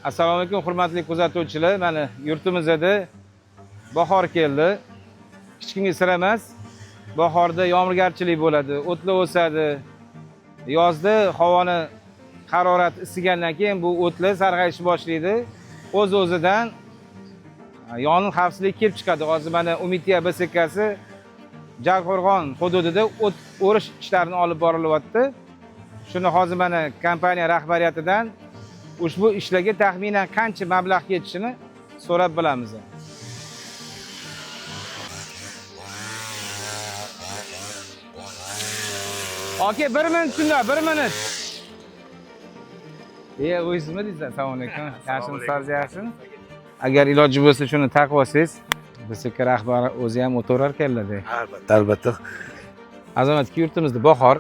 Assalomu alaykum, hurmatli kuzatuvchilar. Mana yurtimizda bahor keldi. Hech kimga sir emas. Bahorda yomg'irgarchilik bo'ladi, o'tlar o'sadi. Yozda havoni harorati isigandan keyin bu o'tlar sarg'ayishni boshlaydi. O'z-o'zidan yong'in xavfsizligi kelib chiqadi. Hozir mana Umidya BSKsi Jarqo'rg'on hududida o't o'rish ishlarini olib borilyapti. Shuni hozir mana kompaniya rahbariyatidan ushbu ishlarga taxminan qancha mablag' ketishini so'rab bilamiz. Aka, bir minut shunda, bir minut. E, o'zingizmi deysiz? Assalomu alaykum. Yaxshimisiz, yaxshimi? Agar iloji bo'lsa shuni taqib olsangiz, BSK rahbari o'zi ham o'tirar ekanlar-da. Albatta, albatta. Azamatki, yurtimizda bahor,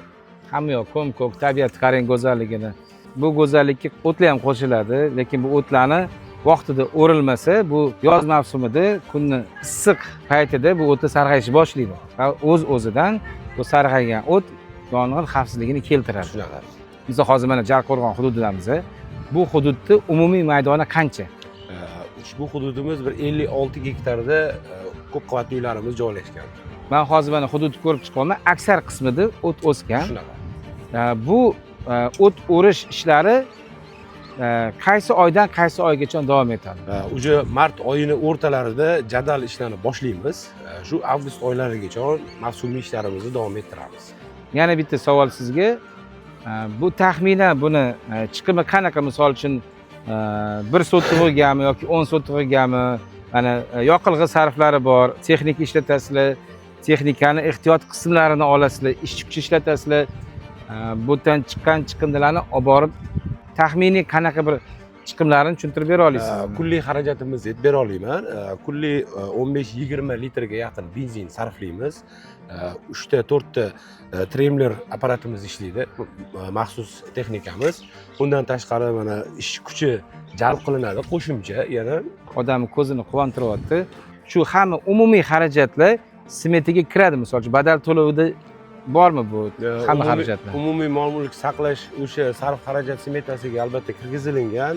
hamma yoq ko'm-ko'k, tabiat qarang go'zalligini. Bu go'zallikka o'tlar ham qo'shiladi, lekin bu o'tlarni vaqtida o'rilmasa, bu yoz mavsumida kunni issiq paytida bu o'tlar sarg'ayishni boshlaydi. Va o'z-o'zidan bu sarg'aygan o't yong'in xavfsizligini keltiradi. Shunaqa. Biz hozir mana Jarqo'rg'on hududidamiz. Bu hududni umumiy maydoni qancha? Ushbu hududimiz bir 56 gektarda ko'p qavatli uylarimiz joylashgan. Man hozir mana hududni ko'rib chiqyapman. Aksar qismida o't o'sgan. Shunaqa. Bu o't o'rish ishlari qaysi oydan qaysi oygacha davom etadi? Уже mart oyini o'rtalarida jadal ishlarni boshlaymiz. Shu avgust oylarigacha mavsumiy ishlarimizni davom ettiramiz. Yana bitta savol sizga. Bu taxminan buni chiqimi qanaqa, misol uchun bir sotug'igami yoki 10 sotug'igami? Mana yoqilg'i sarflari bor, texnika ishlatasizlar, texnikani ehtiyot qismlarini olasizlar, ishchi kuchi ishlatasizlar. Bu yerdan chiqqan chiqindilarni olib borib taxminiy qanaqa bir chiqimlarini tushuntirib bera olasizmi? Kunlik xarajatimizni aytib bera olaman. Kunlik 15-20 litrga yaqin benzin sarflaymiz. 3ta 4ta trimmer apparatimiz ishlaydi, maxsus texnikamiz. Bundan tashqari mana ish kuchi jalb qilinadi qo'shimcha yana. Odamni ko'zini quvontiryapti. Shu hamma umumiy xarajatlar smetaga kiradi, misol uchun badal to'lovida bormi bu hamma xarajatlar? Umumiy mol mulk saqlash o'sha sarf xarajat smetasiga albatta kirgizilingan.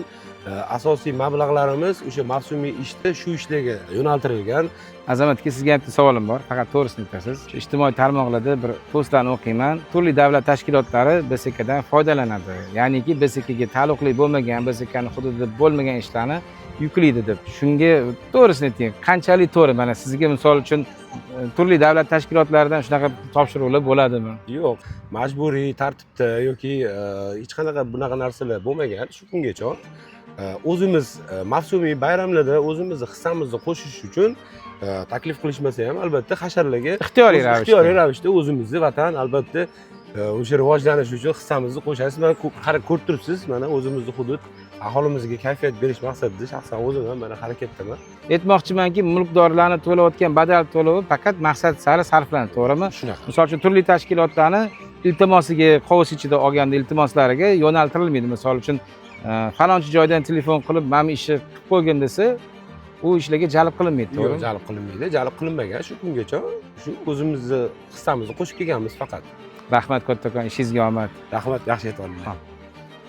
Asosiy mablag'larimiz o'sha mavsumiy ishda shu ishlarga yo'naltirilgan. Azamat aka, sizga ham bitta savolim bor, faqat to'g'risini aytasiz. Shu ijtimoiy tarmoqlarda bir postlarni o'qiyman. Turli davlat tashkilotlari BSKdan foydalanadi. Ya'niki BSKga taalluqli bo'lmagan, BSKni hududida bo'lmagan ishlarni yuklaydi deb. Shunga to'g'risini ayting, qanchalik to'g'ri? Mana sizga misol uchun turli davlat tashkilotlaridan shunaqa topshiriqlar bo'ladimi? Yo'q, majburiy tartibda yoki hech qanaqa bunaqa narsalar bo'lmagan shu kungacha. O'zimiz mavsumiy bayramlarda o'zimizni hissamizni qo'shish uchun taklif qilishmasa ham albatta hasharlarga ixtiyoriy ravishda. Ixtiyoriy ravishda o'zimizni vatan albatta o'sha rivojlanishi uchun hissamizni qo'shasiz. Mana qarab ko'rib turibsiz, mana o'zimizni hudud aholimizga kayfiyat berish maqsadida shaxsan o'zim ham mana harakatdaman. Aytmoqchimanki, mulkdorlarni to'layotgan badal to'lovi faqat maqsad sari sarflanadi, to'g'rimi? Shunaqa. Misol uchun turli tashkilotlarni iltimosiga, qovus ichida olganda iltimoslariga yo'naltirilmaydi. Misol uchun falonchi joydan telefon qilib, mana bu ishni qilib qo'ygin desa, u ishlarga jalb qilinmaydi, Yo'q, to'g'rimi? Jalb qilinmaydi, jalb qilinmagan shu kungacha. Shu o'zimizni hissamizni qo'shib kelganmiz faqat. Rahmat kattakon, ishingizga omad. Rahmat, yaxshi e'tiborlar. Hop.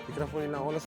Mikrofoninglarni olasan.